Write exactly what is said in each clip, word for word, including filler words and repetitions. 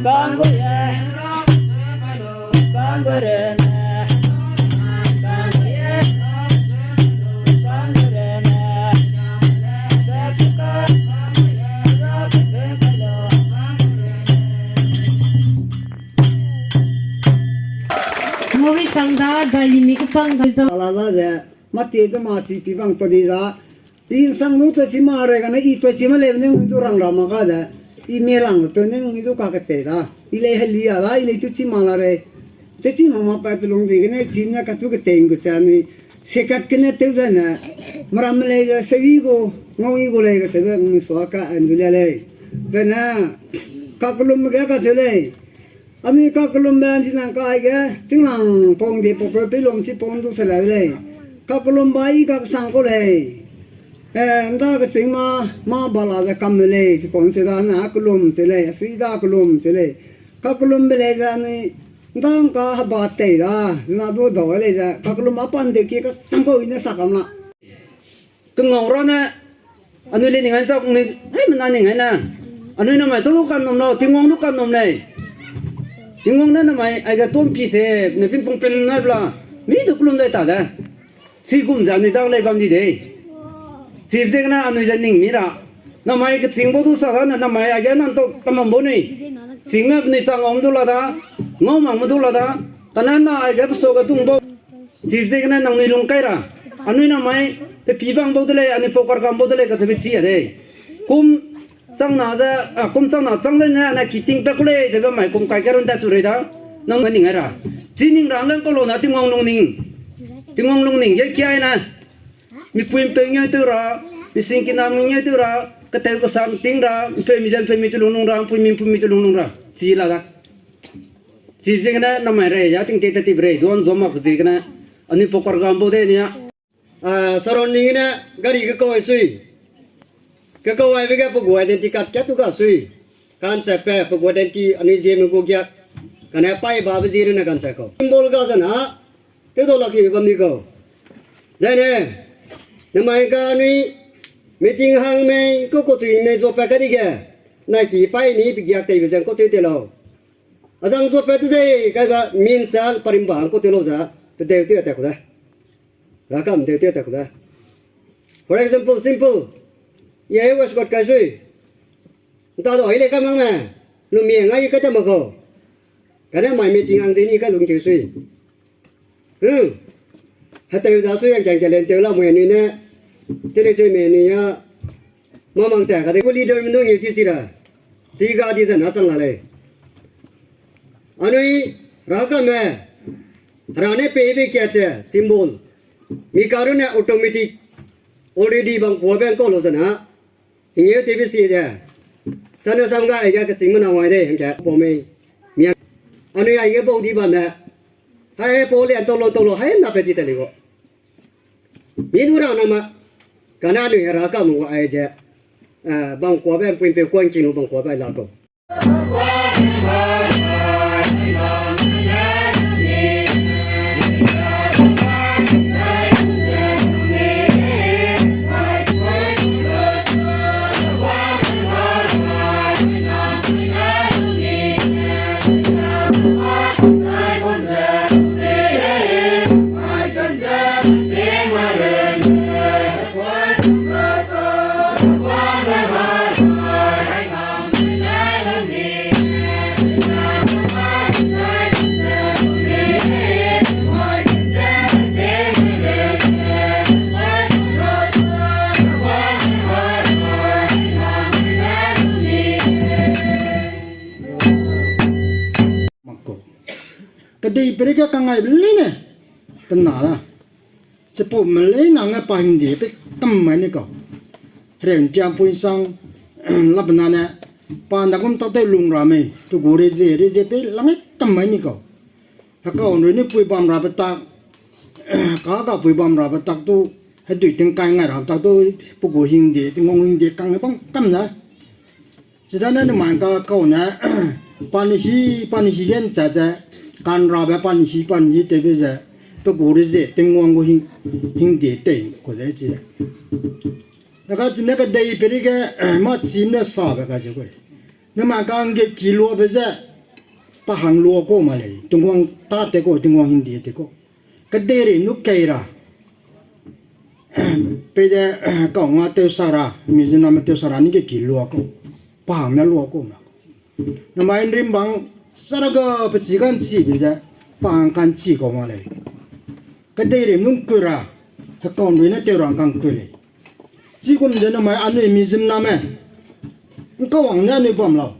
Ngui sang da, dai limi kesang da zo. Ala la ze, mate du ma chi pi bang to di za. I nsang nu to chi ma re gane, i to chi ma le ne ngi du rang ra ma ga de. I me lang to ne ngi du ka kete da. I lei heli a da, i lei tu chi ma la re. Te chi ma ma pa pe lung di gene chi ne ka tu kete ngu cha ni. Sekat kene tew zene, meram lei ze sewi gu, ngau i gu lei ge sebe ngau sua ka andu le lei. Zene, kakelum ge ka che lei. Anui kakelumbe nji nang kai ge, chinglang pong di pokpe pilum chi pong du se lei lei. Kakelum ba i kaksang ko lei. Eh, nda keching ma, ma bala ze kam lei, chi pong se da na kelum che lei, sui da kelum che lei. Kakelumbe lei ze anui, ndang ka haba tei da, zina du dau lei ze, kakelum a pan de ki ka chang kau i ne sa kam la. Kengau ra ne, anui le ning ai chak nui, ai mena ning ai na. Anui namai chau du kan nom lau, Tingwang du kan nom lei. Tingwang ne namai, ai ga tom pi se, ne pin pung pin na bla, mi du kelum dai ta de. Chi gum ze anui dang lei bam di de. Chi ze gene anui ze ning mi ra. Namai keching bau du sa da ne, namai ai ga nan tau tamam bau nui. Ching me penui chang om du la da, ngau mang me du la da, kane na ai ga peso ga tung bau. Chief ze gene nangnui lung kai ra. Anui namai, pe pi bang bau de lei, anui pau karkam bau de lei, kacheube chi a dei. Kum chang na ze, a, kum chang na chang ze ne, na ki ting pe ku lei, zebe mai kum kai ke run da chu rei da. Nang ma ning ai ra. Chi ning ra ngang kau lo na Tingwang lung ning. Tingwang lung ning, ye kia ai na. Mi pui mpe nge tu ra, mi sing ki na mi nge tu ra, ka teu ka sam ting ra, mpe mi den mpe mi tu lung lung ra, pui mi pui mi tu lung lung ra. Chi la da. Chi ziegene namai rei, ya ting te te tip rei, duan zua mak ziegene, anui pau karkam bau de nia. Ah, surrounding gene gari kekau ai sui. Kekau aibe ge pe gu identity card kia tu ga sui. Kanche pe, pe gu identity anui ziemme gu giak. Kane pai babe zie rune kanche kau. Symbol ga zena, tew dau lak hibe bam ni kau. Zaine, namai ga anui meeting hang mei, kau kau chui mei zua pa ka di ge. Nai ki pai ni pe giak teibe zeng kau tew te lau. Azang zua pa te zei, kai ba means ta parimba ang kau tew lau za, pe deu tew a ta ku da. Rakam deu tew a ta ku da. For example, simple. Ye West Coast kai sui. Nta do ai le ka mang me. Lu mi ngai ka ta ma kau. Kane mai meeting ang zei ni ka lung keu sui. Hmm. Hateu za sui yang kiang kiang len teu la mui anui ne. Tele che me anui ya. Mamang ta ka de ku leader mi nu ngi ti chi ra. Chi ga di zan ha chang la lei. Anui ra ka me. Hera ne peibe kia che symbol. Mi karu ne automatic. Already bang pua bang kau lo zan ha. Hingeu te bi si ze. Sanu sam ga ai ga keching mena wai de hangka pau mei. Mia. Anui ai ge bau di ba me. Hai pau le tau lo tau lo hai na pe di ta le go. Mi du ra na ma. Kana anui ra ka mu ai ze. Ah, bang kua be pui pe kuan king bang kua be la ko. Makko. Kedei peri ge kangai leine. Pena la. Chipau melei nang ne pa hingde pe kam mai ni kau. Heren tiang pui sang, la pena ne, pa nda kum tak te lung ra mei, tu gu re ze, re ze pe lang kam mai ni kau. Hekau nrui ni pui bam ra pe tak, ka ka pui bam ra pe tak tu, hedui ting kai ngai ra pe tak tu, pe gu hingde, Tingwang hingde, kang bam kam na. Chidane nemai ka kau ne, pani hi, pani hi gen cha ze, kan rabe pani hi, pani hi tebe ze, pe gu re ze, Tingwang gu hing, hingde tei, ku ze chi. Naka chine kedei peri ge, ma chim ne sabe ka ze ku. Nemai ka ngge ki luabe ze, Pa hang lua kau ma lei, Tingwang ta te kau, Tingwang hingdi te kau. Kedeirei nu kei ra. Pei de, kau nga tew sa ra, mi ziname tew sa ra, ni ge ki lua kau. Pa hang ne lua kau ma. Namai nrim bang, saraga pe chi kan chi bi ze, pa hang kan chi kau ma lei. Kedeirei nung ku ra, hekau nrui ne tew ra ngkang ku lei. Chigum ze namai anui mi zimname. Ngkau wang ne anui bam lau.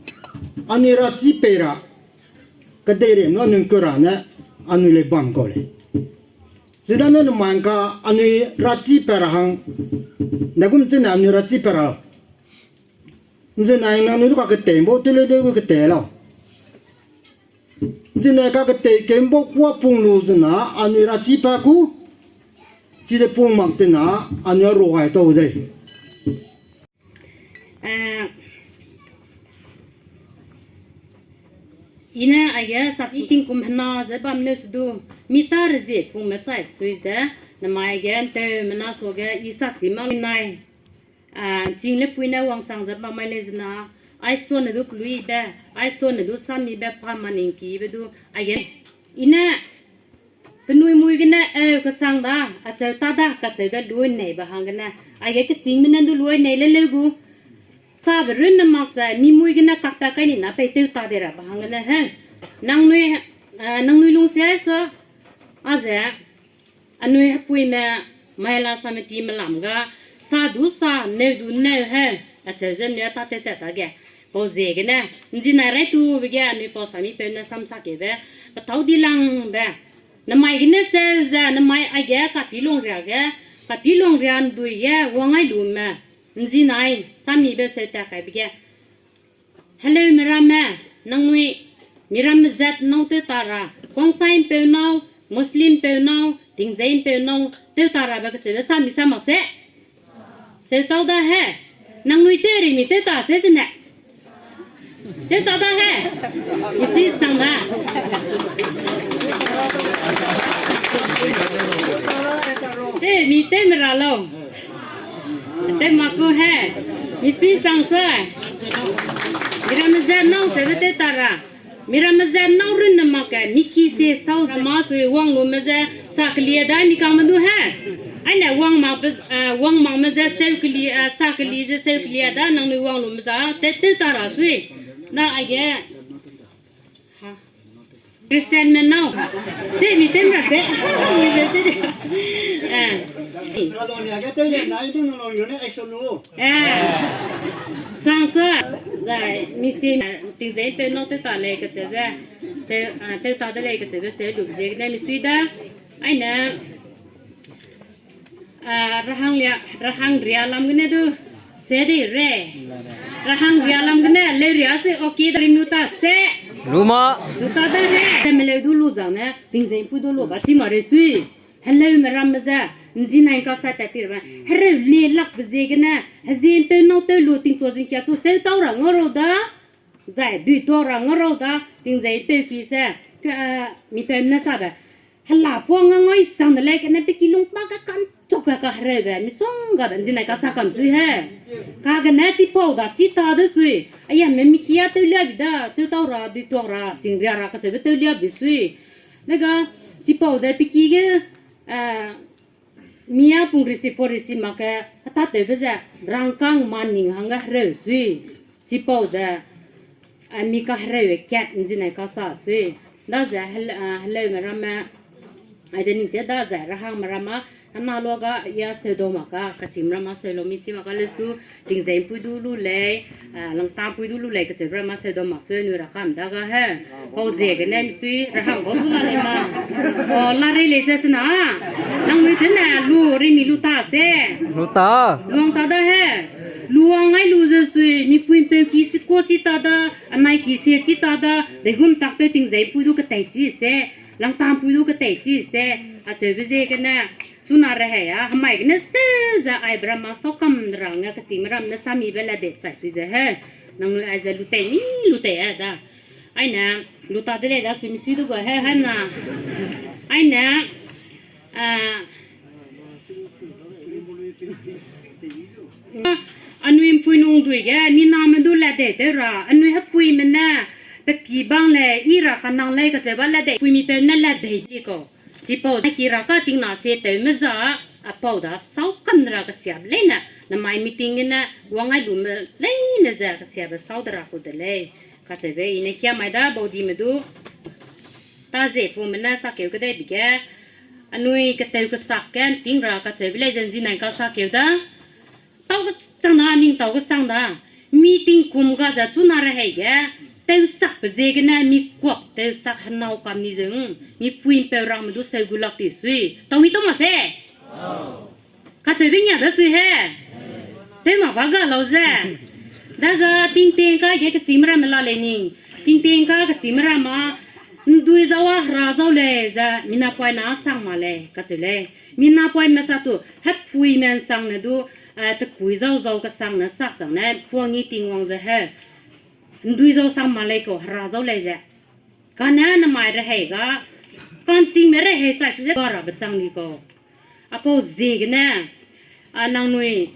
Anui ra chi pei ra. Kedeirei nu anui ku ra ne anui lei bam kau lei. Chidane namai ngka anui ra chi pei ra hang. Dagum chine anui ra chi pei ra lau. Nzinai nangnui lu kaketei mbau te leu leu gu ketei lau. Nzinai kaketei keu mbau kuâ pung lu zena anui ra chi pa ku. Chide pung mak tena anui a ro gai tau dei. Eh, i ne aige sakchi tingkum hena ze bam leu se du, mi ta rezie pungme chai sui ze, namai ge nteu mena suage i sakchi mak nai. Ah, ching le pui ne wangchang ze bam mai lei zena, ai suane du keluibe, ai suane du samibe pa maningkibe du, aige, i ne, penui mui gene, eu kesang da, acheu ta da, kacheube lui nei ba hanggene, aige kechîngme ne du lui nei le leu gu, sabe runne mak ze, mi mui gene kakpa kai ni na pei tew ta de ra ba hanggene, he, nangnui, eh, nangnui lungsia ai sa, a ze, anui hepuime, Mahila Samiti melam ga, sa du sa, neu du neu he, acheu ze nui a ta tew tat dage, pau ziegene, nzinai raitube ge, anui pau samipeu ne samsa kebe, petâu di langbe, namai gene seu ze, namai aige kapilung ria ge, kapilung ria ndui ge, wang ai lume, nzinai, samibe seu tat kaibe ge, Heleume ramme, nangnui, miramme zat nâu tew ta ra, Kwangsai'mpeu nâu, Muslim'mpeu nâu, Tingzei'mpeu nâu, tew ta rabe kecheube sa mi sa mak se? Seu tau da he. Nangnui tew ri mi tew ta se zene. Tew ta da he. Misui sang da. Tew mi tew me ra lau. Tew mak ku he. Misui sang se. Miramme zat nâu tew be tew ta ra. Miramme zat nâu runne mak ke, mi ki sie sau ze ma sui wang lume ze, sa kelie da mi kangme du he. Aine wang mak be, eh, wang makme ze seu kelie, eh, sa kelie ze seu kelie da nangnui wang lume za, te tew ta ra sui. Na aige. Christianme nâu. Te mi tew ra te. Eh. Eh. Sang sa, zai, mi si, Tingzei'mpeu nâu tew ta lei kacheube, se, ah, tew ta de lei kacheube se lu ziegene misui da, aine, ah, rahang lia, rahang ria lam gene du, se de re. Rahang ria lam gene, leu ria se, okay, da rim lu ta se. Lu ma. Lu ta da re. Te meleu du lu zang ne, Tingzei'mpui du lu ba, chi ma re sui. Heleume ramme ze, nzinai kasa tat ti ramme, hereu lie lakbe ziegene, hezie ’mpeu nâu tew lu tingchua zingkia chu seu tau ra ngau rau da, zai dui tuak ra ngau rau da, Tingzei'mpeu ki se, ke, eh, mipeume ne sabe, hela puang nga ngai sang de lei, kene pe ki lung ta ka kan chukbe kahereube, misonggabe nzinai kasa kam sui he. Kagene chipau da, chi ta de sui, ayame mi ki a tew lia bi da, seu tau ra, dui tuak ra, chingria ra kacheube tew lia bi sui. Nega, chipau de pe ki ge, eh, mi a pung risi po risi mak ke, heta tewbe ze, rangkâng maning hangge hereu sui. Chipau de, eh, mi kahereu kat nzinai kasa sui. Daze hel-, eh, heleume ramme, aide ning che daze rahangme ramme, ana luaga ya seudau mak ka, kachim ramme seulou mi chi mak ka lesu, Tingzei'mpui du lu lei, eh, Langta'mpui du lu lei, kacheube ramme seudau mak sui nui ra kam daga he. Pau ziegene misui, rahang bau zu la lei ma. O, la rei lei ze sena. Nangnui tene lu rei mi lu ta se. Lu ta. Luang ta da he. Luang ai lu ze sui, mipui ’mpeu ki siko chi ta da, anai ki sie chi ta da, deigum tak tew Tingzei'mpui du ketei chi se, Langta'mpui du ketei chi se, acheube ziegene, chuna rehei a, hemai gene se ze aibe ramme saukam ra nge kechîngme ramme ne samibe le de chai sui ze he. Nangnui aize lu tei ni lu tei a da. Aine, lu ta de lei da sui misui du ga he, hena. Aine, ah, anui ’mpui nung dui ge, mi name du le de tew ra, anui hepuime ne, Pe pi bang le, i ra kanang lei kacheube le dei, puimi peu ne le dei di kau. Chipau ne ki ra ka tingna sie tewme za, apau da sau kam ra kesiabe leine, namai meeting gene, wang ai lume leine ze kesiabe sau de ra ku de lei. Kacheube i ne kia mai da baudime du, ta ze pume ne sakeu kedeibe ge, anui ketew kesak ge nting ra kacheube lei ze nzinai ka sakeu da. Tau kesang da, ning tau kesang da. Mi tingkum ga ze chuna rehei ge, tewsakbe ziegene mi kuak tewsak henau kam ni zeng, mi pui'mpeu rangme du seu gu lak ti sui. Tau mi tau ma se? Kacheube nia da sui he. Tew ma ba ga lau ze. Daga tingting ka ge kechîme ramme la lei ning. Tingting ka kechîme ramme, ndui zau a hera zau lei ze, mi napoine a sang ma lei, kacheu lei. Mi napoime sa tu, hepuime nsangne du, eh, tekui zau zau kesangne sak sangne, puangi Tingwang ze he. Ndui zau sang ma lei kau, hera zau lei ze. Kane namai rehei ga, ka'nchingme rehei chai su ze ga rabe chang di kau. Apau ziegene, a nangnui,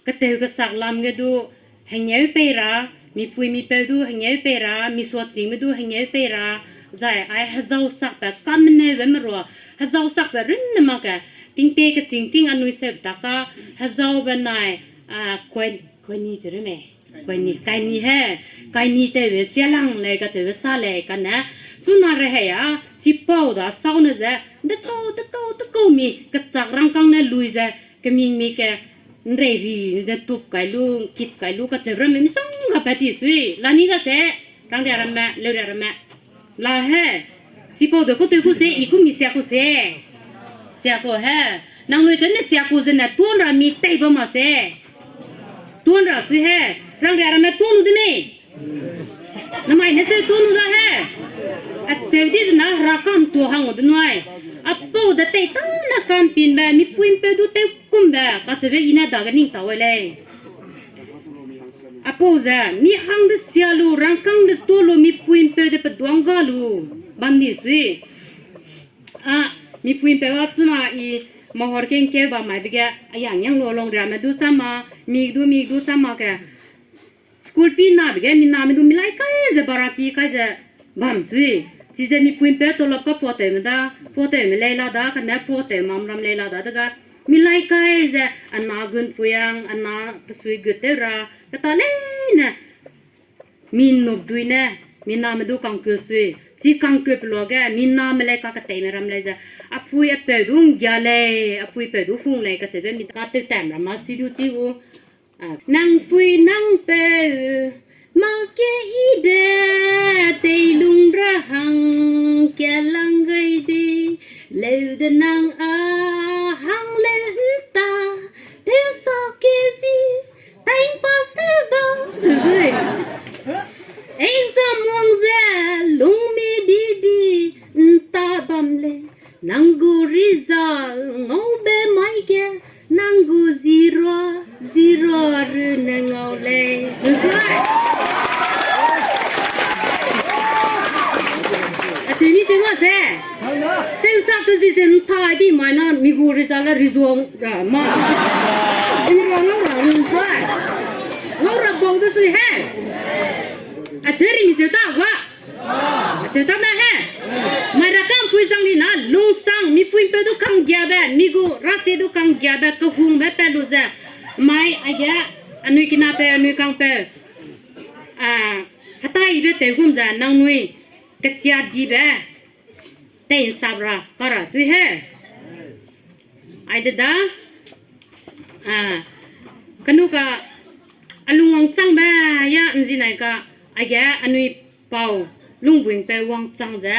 ketew kesak lam ge du, hengeu pei ra, mipui mipeu du hengeu pei ra, misuachîngme du hengeu pei ra, zai ai hezau sakbe kameneube merua, hezau sakbe runne mak ge, tingte kechîng ting anui seu ta ka, hezaube nai, a, koi, koini ze ru mei. Kaini, kaini he, kaini tewbe sialang lei kacheube sa lei kane, chuna rehei a, chipau da saune ze, dekau, dekau, dekau mi, kechak rangkâng ne lui ze, keming mi ke, nrei ri, ne tup kai lu, kit kai lu, kacheu ramme, misongga pat ti sui, la mi ga se, rangria ramme, leuria ramme. La he, chipau de ku tew ku se, i ku mi sia ku se. Sia ku he, nangnui chene sia ku zene tuan ra mi tei bam ma se. Tuan ra sui he, rangria ramme tuan lu de mei. Namai ne seu tuan lu da he. Acheu di zena hera kam tu hang u de nui. Apau de tei tâne kampinbe, mipui mpeu du tewkumbe, kacheube i ne dage ning tau e lei. Apau ze, mi hang de sia lu, rangkâng de tuâ lu, mipui mpeu de peduang ga lu, bam di sui. A, mipui mpeu a chuna i mahor kengkeu bam maibe ge, a ya ngiang lu longriame du cham ma, mi du, mi du cham ma ke. School pi nabe ge, mi name du milai kai ze baraki kai ze bam sui. Chize mipui mpeu tolop ka puatewme da, puatewme lei la da, kane puatew mam ram lei la da, dega milai kai ze, ana gun puiang, ana pesui gut tew ra, keta leine, mi nupdui ne, mi name du kangkeu sui. Chi kangkeu peluage, mi name lei kaketeime ram lei ze, apui apeu du nggia lei, apui apeu du hung lei, kacheube mi katewtam ra ma si du chi gu. A, nang pui nang peu, mak ge i de, teilung ra hang, kia lang gai de, leu de nang a, hang leu nta, tew sa ke zi, time pass tew ba, zui. Exam wang ze, lungmi bibi, nta bam lei, nang gu result ngaube mai ge, nang gu zero, zero rune ngau lei. Zui. Achi mi tew ma se. Tew sak te zi ze nta di mai na mi gu result la result ra ma. Zero ngau ra lu zui. Ngau ra bau de sui he. Achi ri mi cheu ta gua. Cheu ta da he. Mai ra kangpui zang di na, lungsang, mipui mpeu du kanggiabe, mi gu rase du kanggiabe, kehungbe pat lu ze. Mai aige, anui kinapeu, anui kangpeu. A, hetaibe tew gum ze, nangnui, kechia dibe, tei nsap ra, ka ra sui he. Aide da, a, kenu ka, a lung wangchangbe, ya nzinai ka, aige anui pau, lungbuingpeu wangchang ze,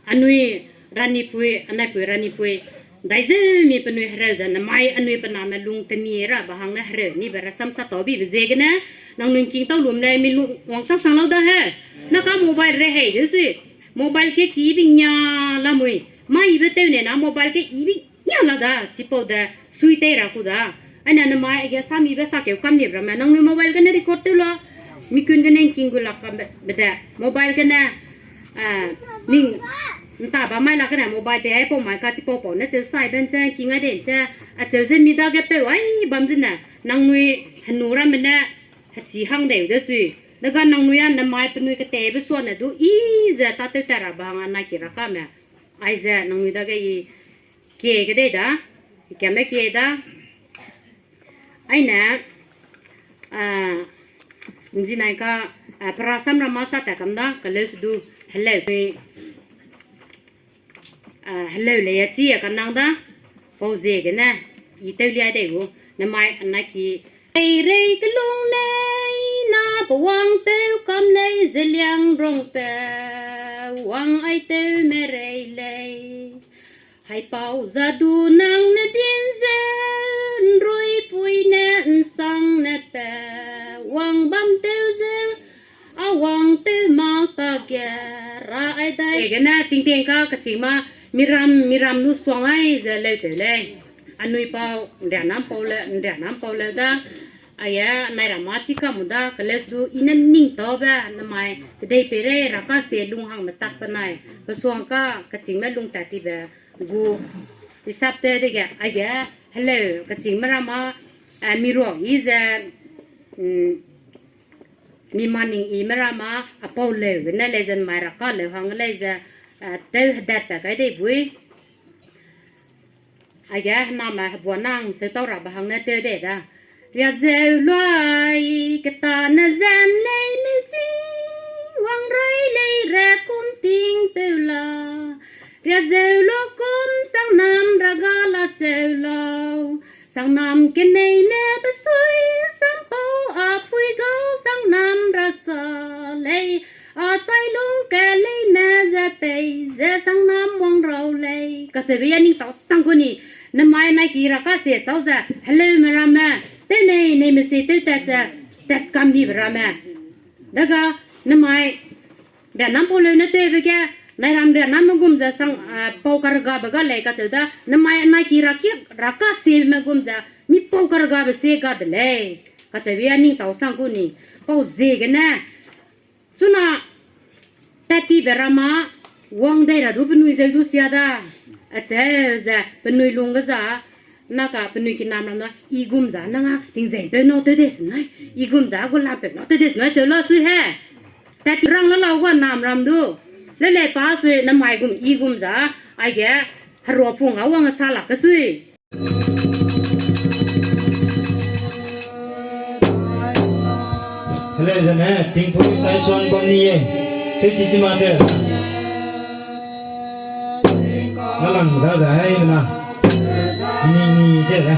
anui ranipui, anaipui ranipui, dai ze mi penui hereu ze, namai anui pe name lung temi ra, ba hang ne hereu, nibe rasam sa tau bibe ziegene, nangnui ngking tau lum lei, mi lung wangchang sang lau da he, na ka mobile rehei de sui, mobile ke ki bi nia lamui, maibe tew ne na mobile ke i bi nia la da, chipau de, sui tei ra ku da. Aine namai aige samibe sakeu kam ni ramme, nangnui mobile gene record tew la, mikun gene ngking gu lak kam be, be de, mobile gene, a, ning, nta ba mai la gene mobile pe ai pau mai ka chipau pau ne cheu sai ben che, ngking ai de che, acheu ze mi dage peu ai bam zene, nangnui henu ramme ne, hechi hang deu de sui. Dega nangnui a namai penui keteibe suane du i ze tâtew tat rabe hang anai ki rakame. Aize nangnui dage i kie kedei da, i kiame kie da. Aine, ah, nzinai ka, ah, perasam ra masa tat kam da, kaleuse du heleu, ah, heleu lei a chi a kanang da, pau ziegene, i tewlia dei gu, namai anai ki. Rei rei kelung lei, na pe wang tew kam lei, ze liang rongpe, wang ai tew merei lei. Haipau zadu nang ne din ze, nruipui ne nsang ne pe, wang bam tew ze, a wang tew mak ta ge, ra ai dai. Gene tingting ka kechîngme, miram, miram nu suang ai ze leu tew lei. Anui pau, nria nam pau le, nria nam pau le da. Aye, nai ra ma chi kamu da, kaleuse du i ne ningtaube, namai, kedei peirei, raka sie lung hangme tak penai, pesuang ka, kechîngme lung tat tibe, gu, i sap tew dege, aige, heleu, kechîngme ra ma, eh, miruak i ze, mm, mi maning i me ra ma, a pau leu gene lei ze namai raka leu hang lei ze, eh, tew hedatpat kai dei bui. Aige hename hebuanang seutau rabe hang ne tew dei da. Riazeu luai, ketane zen lei meuchi, wang rai lei re kum tingpeu la. Riazeu luakum sangnam ra ga la cheu lau. Sangnam keneime besui, sampau a pui gau sangnam ra sa lei. A chai lung keleime ze pei, ze sangnam wang rau lei. Kacheube ya ningtau sang gu ni, namai nai ki raka sie chau ze, heleume ramme, tew nei, neime sie tew tat ze, tat kam dibe ramme. Dega, namai, rianam pau leu ne tewbe ge, nai ram rianamme gum ze sang, ah, pau karegabe ga lei kacheu da, namai nai ki raki, raka sieme gum ze, mi pau karegabe sie ga de lei. Kacheube ya ningtau sang gu ni, pau ziegene, chuna, tat tibe ra ma, wang dei ra du penui zeu du sia da, acheu ze, penui lung ge za, na ka penui kinam ram na, i gum za, nang a, tingzei peu nau tew de se nai, i gum za, gu la peu nau tew de se nai, cheu la sui he. Tat ti rang la lau gua nam ram du. Leu lei pa sui, namai gum, i gum za, aige, herua pung a wang sa lak ke sui. Heleu zene, tingpui tai suan bam ni ye. Tewchi si ma te. Nalang da za hai na. Ni ni te le.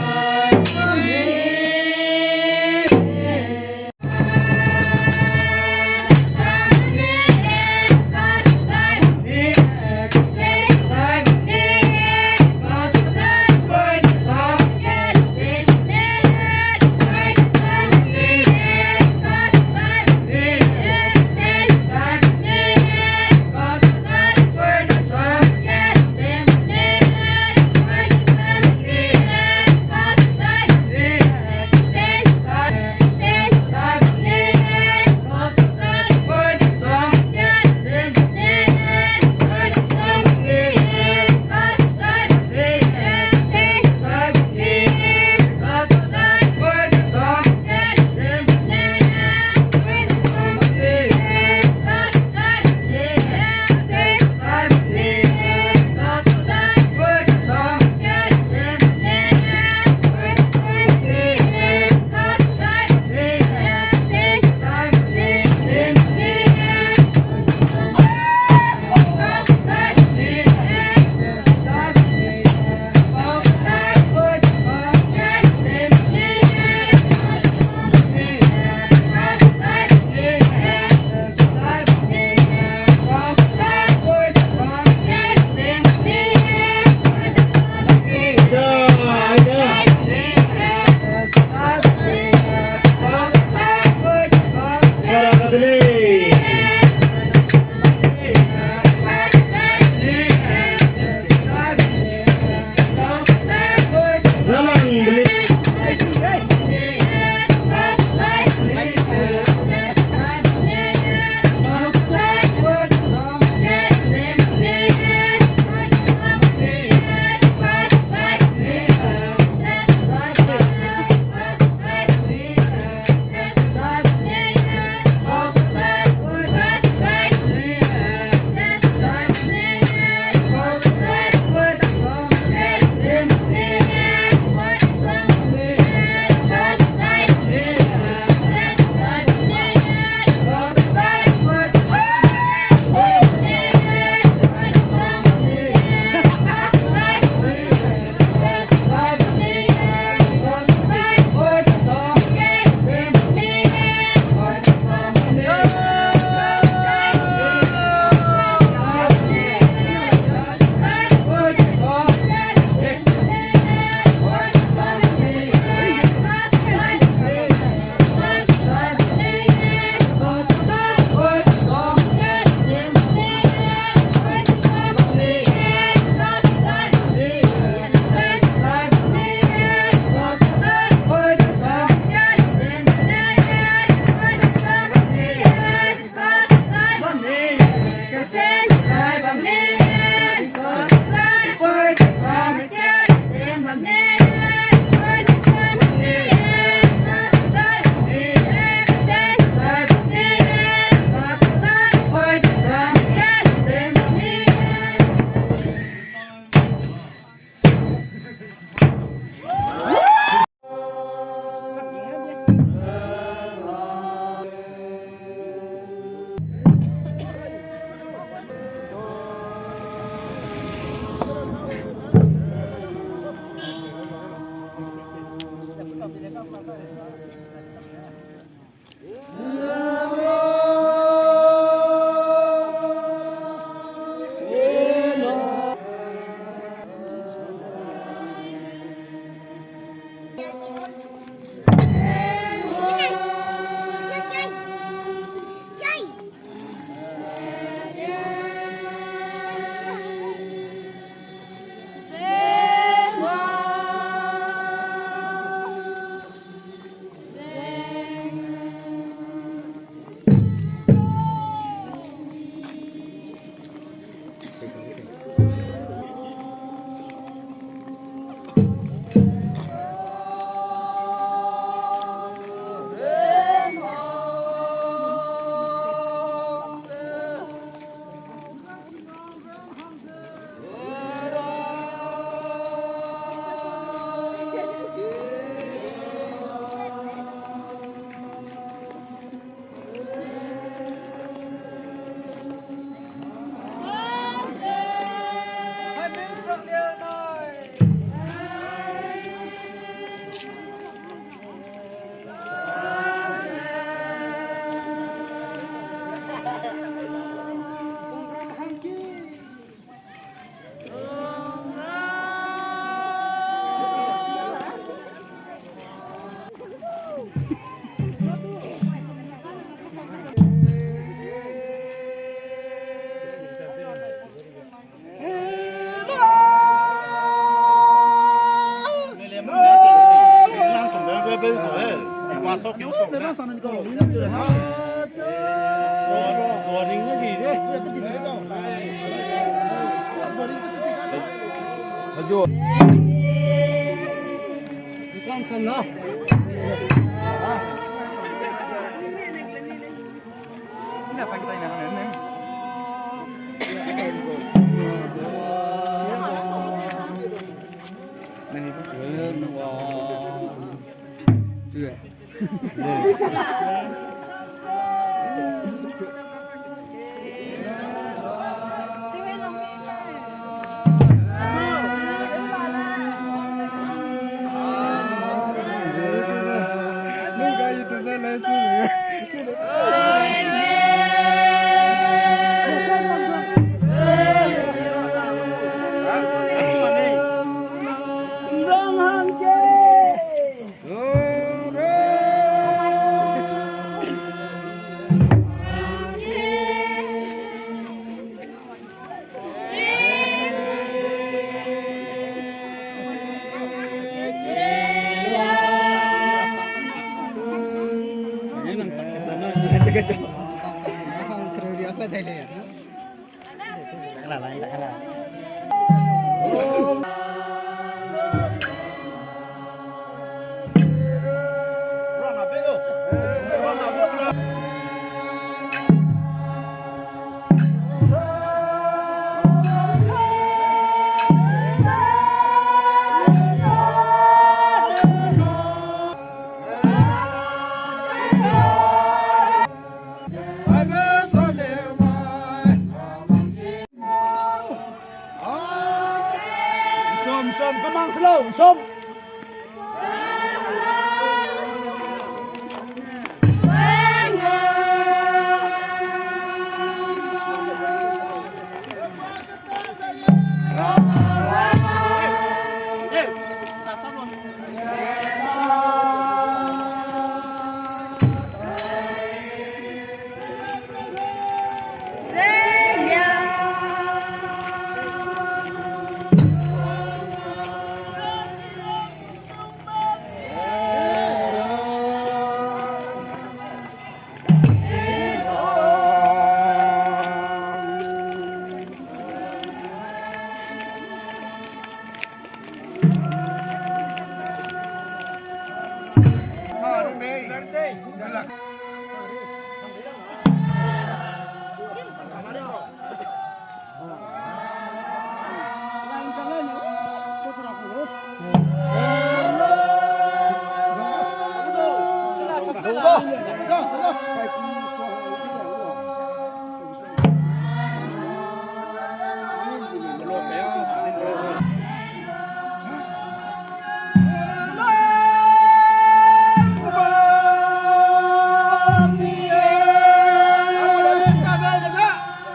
Som, som, kamang selo, som.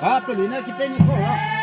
Ba, pe lui na ki pe ni ko la.